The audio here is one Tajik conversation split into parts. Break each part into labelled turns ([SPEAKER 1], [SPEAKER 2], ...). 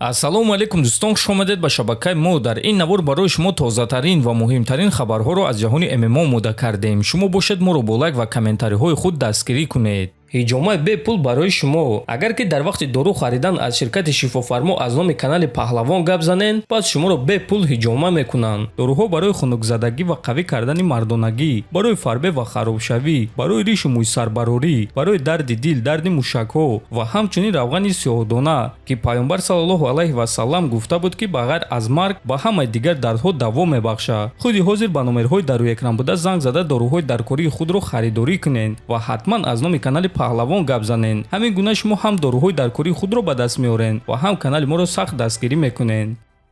[SPEAKER 1] Ассалому алайкум, дӯстон, хуш омадед ба шабакаи мо. Дар ин навор барои шумо тозатарин ва муҳимтарин хабарҳоро аз ҷаҳони ММО омода кардем. Шумо бошед, моро бо лайк ва комментариҳои худ дастгирӣ кунед. Ҳиҷомаи бепул барои шумо. Агар ки дар вақти дору харидан аз ширкати Шифофармо аз номи канали Паҳлавон гап занен, пас шуморо бепул ҳиҷома мекунанд. Доруҳо барои хунукзадагӣ ва қавӣ кардани мардонагӣ, барои фарбе ва харобшавӣ, барои ришу мӯйсарбарорӣ, барои дарди дил, дарди мушакҳо ва ҳамчунин равғани сиёҳдона, ки Пайғамбар саллаллоҳу алайҳи васаллам гуфта буд, ки ба ғайр аз марг ба ҳамаи дигар дардҳо даво мебахшад. Худи ҳозир ба номерҳои дар рӯи экран буда занг зада, доруҳои даркории худро харидорӣ кунед ва ҳатман аз номи канали Паҳлавон гап занен. Ҳамин гуна шумо ҳам доруҳои даркории худро ба даст меоред ва ҳам канали моро сахт дастгирӣ мекунед.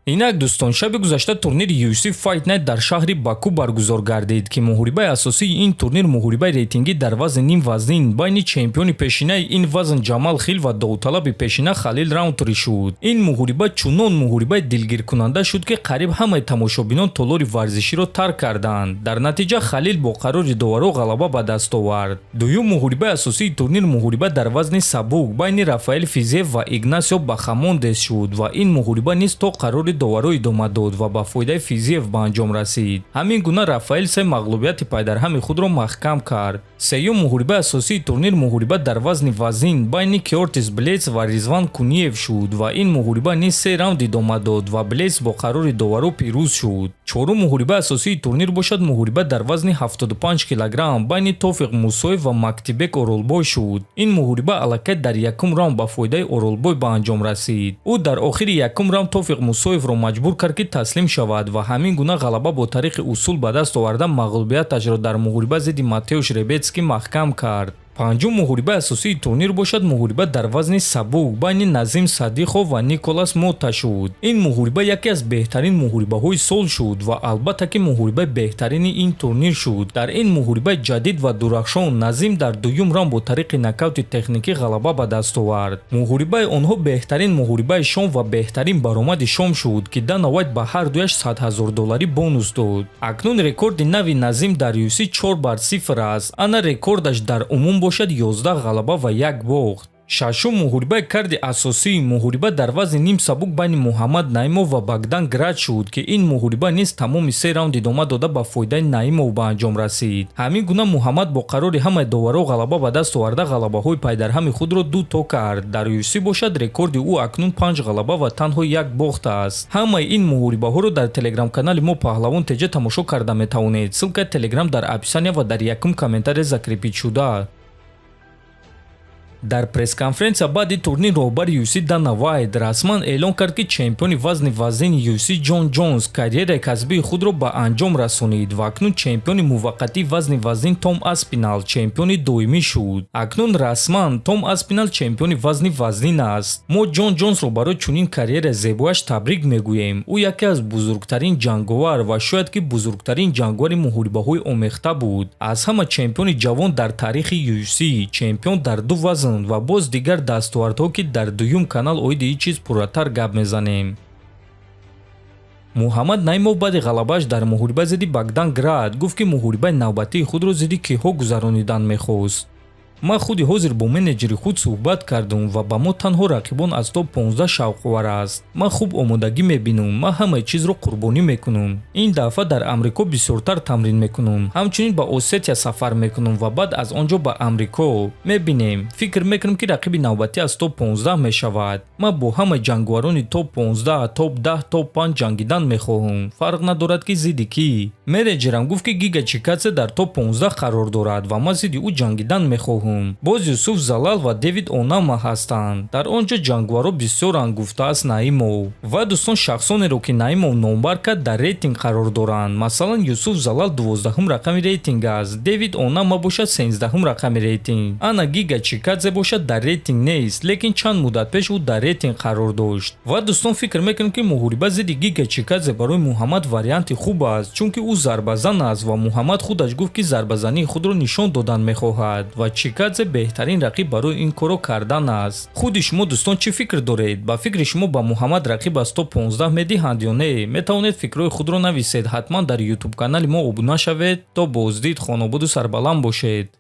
[SPEAKER 1] Инак, дӯстон, шаби гузашта турнири UFC Fight Night дар шаҳри Баку баргузор гардид, ки муҳорибаи асосии ин турнир муҳорибаи рейтингӣ дар вазни нимвазнин байни чемпиони пешинаи ин вазн Ҷамал Хил ва довталаби пешина Халил Раунтри шуд. Ин муҳориба чунон муҳорибаи дилгиркунанда шуд, ки қариб ҳамаи тамошобинон толори варзиширо тарк карданд. Дар натиҷа Халил бо қарори доваро ғалаба ба даст овард. Дуюм муҳорибаи асосии турнир муҳориба дар вазни сабук байни Рафаэл Физиев ва Игнасио Бахамондес шуд ва ин муҳориба низ то қарори доваро идома дод ва ба фоидаи Физиев ба анҷом расид. Ҳамин гуна Рафаэл се мағлубияти пайдарҳами худро маҳкам кард. Сеюм муҳорибаи асосии турнир муҳориба дар вазни вазнин байни Кёртис Блейдс ва Ризван Куниев шуд ва ин муҳориба низ се раунд идома дод ва Блейдс бо қарори доваро пирӯз шуд. Чорум муҳорибаи асосии турнир бошад, муҳориба дар вазни 75 килограмм байни Тофиқ Мусоев ва Мактибек Оролбой шуд. Ин муҳориба аллакай дар якум раунд ба фоидаи Оролбой ба анҷом расид. Ӯ дар охири якум раунд Тофиқ Мусоевро маҷбур кард, ки таслим шавад, ва ҳамин гуна ғалаба бо тариқи усул ба даст оварда, мағлубияташро дар муҳориба зидди Матеуш Ребетский маҳкам кард. Панҷум муҳорибаи асосии турнир бошад, муҳориба дар вазни сабук байни Назим Садиқов ва Николас Мота шуд. Ин муҳориба яке аз беҳтарин муҳорибаҳои сол шуд ва албатта ки муҳорибаи беҳтарини ин турнир шуд. Дар ин муҳорибаи ҷадид ва дурахшон Назим дар дуюм раунд бо тариқи нокаути техникӣ ғалаба ба даст овард. Муҳорибаи онҳо беҳтарин муҳорибаи шом ва беҳтарин баромади шом шуд, ки Дана Вайт ба ҳар дуяш 100 000 долларӣ бонус дод. Акнун рекорди нави Назим дар UFC 4-0 аст. Ана рекордаш дар умум бошад, 11 ғалаба ва як бохт. Шашум муҳорибаи карди асосӣ муҳориба дар вазни нимсабук байни Муҳаммад Наимов ва Богдан Грач шуд, ки ин муҳориба низ тамоми се раунд идома дода, ба фоидаи Наимов ба анҷом расид. Ҳамин гуна Муҳаммад бо қарори ҳамаи доваро ғалаба ба даст оварда, ғалабаҳои пайдарҳами худро ду то кард. Дар UFC бошад, рекорди ӯ акнун панҷ ғалаба ва танҳо як бохт аст. Ҳамаи ин муҳорибаҳоро дар телеграм-канали мо Паҳлавон ТЖ тамошо карда метавонед. Ссылкаи телеграм дар описания ва дар якум комментария закрепить шуда. Дар пресс-конференсия баъди турнир роҳбари UFC Дана Вайт расман эълон кард, ки чемпиони вазни вазнини UFC Ҷон Ҷонс карьераи касбии худро ба анҷом расонид ва акнун чемпиони муваққатии вазни вазнин Том Аспинал чемпиони доимӣ шуд. Акнун расман Том Аспинал чемпиони вазни вазнин аст. Мо Ҷон Ҷонсро барои чунин карьераи зебояш табрик мегӯем. Ӯ яке аз бузургтарин ҷанговар ва шояд ки бузургтарин ҷанговари муҳорибаҳои омехта буд. Аз ҳама чемпиони ҷавон дар таърихи UFC, чемпион дар ду вазн ва боз дигар дастовардҳо, ки дар дуюм канал оиди ин чиз пурратар гап мезанем. Муҳаммад Наимов баъди ғалабааш дар муҳориба зидди Богдан Грач гуфт, ки муҳорибаи навбатии худро зидди киҳо гузаронидан мехост. Ман худи ҳозир бо менеҷери худ суҳбат кардам ва ба мо танҳо рақибон аз топ 15 шавқовар аст. Ман хуб омодагӣ мебинам, ман ҳамаи чизро қурбонӣ мекунам. Ин дафъа дар Амрико бисёртар тамрин мекунам, ҳамчунин ба Осетия сафар мекунам ва баъд аз он ҷо ба Амрико. Мебинем, фикр мекунам, ки рақиби навбатӣ аз топ 15 мешавад. Ман бо ҳамаи ҷанговарони топ 15, топ 10, топ 5 ҷангидан мехоҳам, фарқ надорад, ки зидди кӣ. Менеҷерам гуфт, ки Гига Чикадзе дар топ 15 қарор дорад ва ман зидди ӯ ҷангидан мехоҳам. Боз Юсуф Залал ва Дэвид Онама ҳастанд. Дар он ҷо ҷанговаро бисёранд, гуфтааст Наимов. Ва дӯстон, шахсонеро, ки Наимов номбар кард, дар рейтинг қарор доранд. Масалан, Юсуф Залал 12-ҳум рақами рейтинг аст, Дэвид Онама бошад, 13-ҳум рақами рейтинг. Ана Гига Чикадзе бошад, дар рейтинг нест, лекин чанд муддат пеш ӯ дар рейтинг қарор дошт. Ва дӯстон, фикр мекунем, ки муҳориба зидди Гига Чикадзе барои Муҳаммад варианти хуб аст, чунки ӯ зарбазан аст ва Муҳаммад худаш гуфт, ки зарбазании худро нишон додан мехоҳад ва Чикадзе беҳтарин рақиб барои ин корро кардан аст. Худи шумо, дӯстон, чӣ фикр доред? Ба фикри шумо, ба Муҳаммад рақиб аз топ 15 медиҳанд ё не? Метавонед фикрҳои худро нависед. Ҳатман дар ютуб канали мо обуна шавед. То боздид, хонободу сарбаланд бошед.